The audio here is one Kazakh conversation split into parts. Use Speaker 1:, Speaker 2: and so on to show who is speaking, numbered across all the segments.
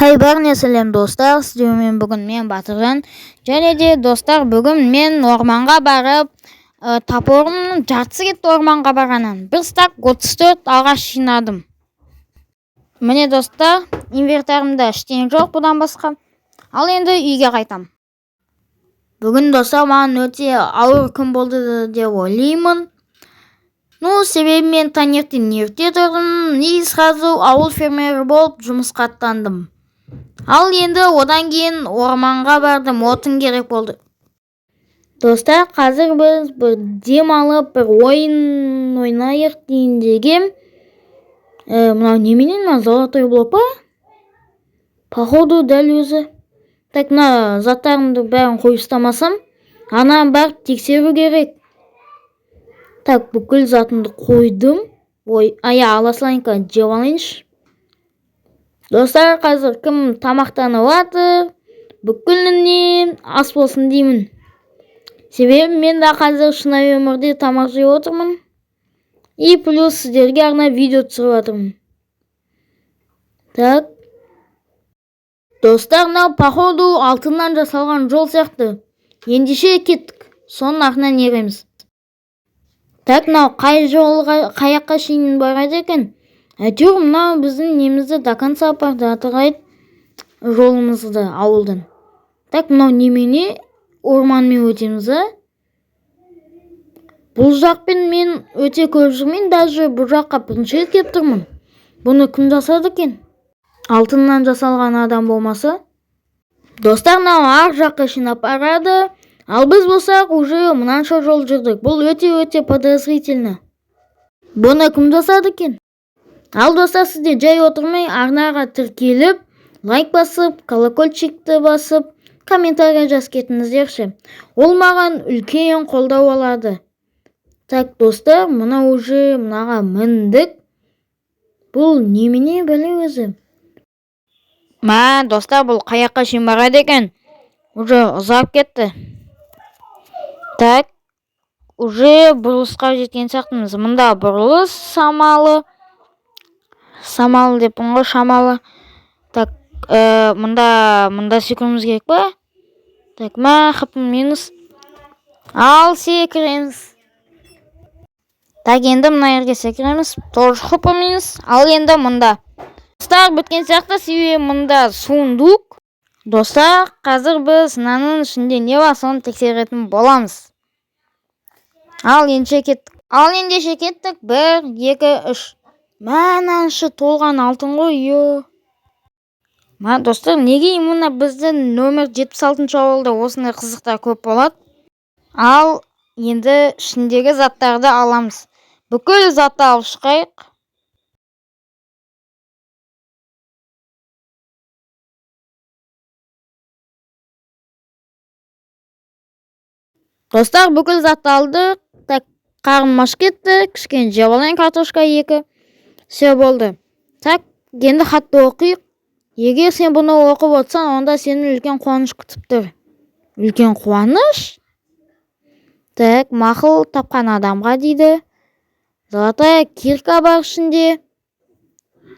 Speaker 1: Хей, бәріне сәлем, достар! Сіздермен бүгін мен, Батыржан. Және де, достар, бүгін мен орманға барып, топорымның жартысы кетті орманға барғаннан. Бір стак 34 ағаш жинадым. Міне, достар, инвентарымда ештеңе жоқ бұдан басқа. Ал енді үйге қайтам. Бүгін, достар, маған өте ауыр күн болды деп ойлаймын. Ну, себебі мен таңертең ерте тұрдым и сразу ауыл фермері болып жұмысқа аттандым. Ал енді одан кейін орманға бардым, отын керек болды. Достар, қазір біз бір демалып, бір ойын ойнайық дейін дегем. Мынау немене, мына золотой блок па? Походу, дәл өзі. Так, мына заттарымды бәрін қойып ұстамасам, ананы барып тексеру керек. Так, бүкіл затымды қойдым. Ой, а я ала салайын, жеп алайыншы. Достар, қазір кім тамақтанып жатыр, бүкіліне ас болсын деймін. Себебі мен де қазір шынайы өмірде тамақ жеп отырмын. И плюс сіздерге арнап видео түсіріп жатырмын. Так. Достар, мынау походу алтыннан жасалған жол сияқты. Ендеше кеттік. Соның артынан ереміз. Так, мынау қай жолға, қай жаққа шейін барады екен? Әйтеуір мынау біздің немізді до конца апарды, аты жолымызды ауылдың. Так, мынау немене, орманмен өтеміз, а? Бұл жақпен мен өте көп жүрмеймін, даже бұл жаққа бірінші рет келіп тұрмын. Бұны кім жасады екен? Алтыннан жасалған адам болмаса. Достар, мынау ар жаққа шейін апарады. Ал біз болсақ, уже мынанша жол жүрдік. Бұл өте-өте подозрительно. Бұны кім жасады екен? Ал, достар, сіздер жай отырмай арнаға тіркеліп, лайк басып, колокольчикті басып, комментарий жазып кетіңіздерші. Ол маған үлкен қолдау алады. Так, достар, мына уже мынаға міндік. Бұл немене бәле өзі? Мә, достар, бұл қай жаққа шейін барады екен? Уже ұзап кетті. Так, уже бұрылысқа жеткен сияқтымыз. Мында бұрылыс самалы. Самалы деппін ғой, шамалы. Так, мында секіруіміз керек па? Так, мә, хп минус. Ал секіреміз. Так, енді мына жерге секіреміз. Тоже хп минус. Ал енді мында. Достар, біткен сияқты, себебі мында сундук. Достар, қазір біз мынаның ішінде не бар, соны тексеретін боламыз. Ал ендеше кеттік. Ал ендеше кеттік. 1, 2, 3. Мә, мынаның іші толған алтын ғой, ё. Мә, достар, неге именно біздің нөмір 76 ауылда осындай қызықтар көп болады? Ал енді ішіндегі заттарды аламыз. Бүкіл затты алып шығайық. Достар, бүкіл затты алдық. Так, қарным ашып кетті. Кішкене жеп алайын картошка 2. Все, болды. Так, енді хатты оқиық. Егер сен бұны оқып отырсаң, онда сені үлкен қуаныш күтіп тұр. Үлкен қуаныш? Так, мақұл тапқан адамға дейді. Золотая кирка бар ішінде.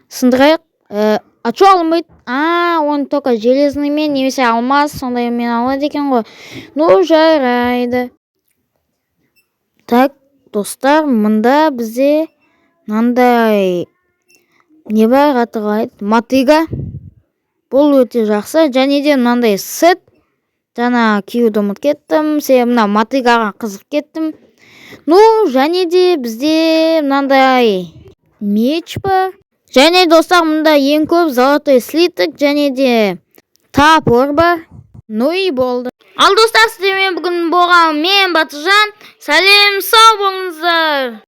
Speaker 1: Сындырайық. А чё алынбайды? А, оны только железныймен немесе алмаз сондаймен алады екен ғой. Ну, жарайды. Так, достар, мында бізде мынандай не бар, аты қалай еді? Мотыга. Бұл өте жақсы. Және де мынандай сет. Жаңа киюді ұмытып кеттім. Себебі мына мотыгаға қызығып кеттім. Ну, және де бізде мынандай меч бар. Және, достар, мында ең көп золотой слиток және де топор бар. Ну и болды. Ал, достар, сіздермен бүгін болған мен, Батыржан. Сәлем, сау болыңыздар.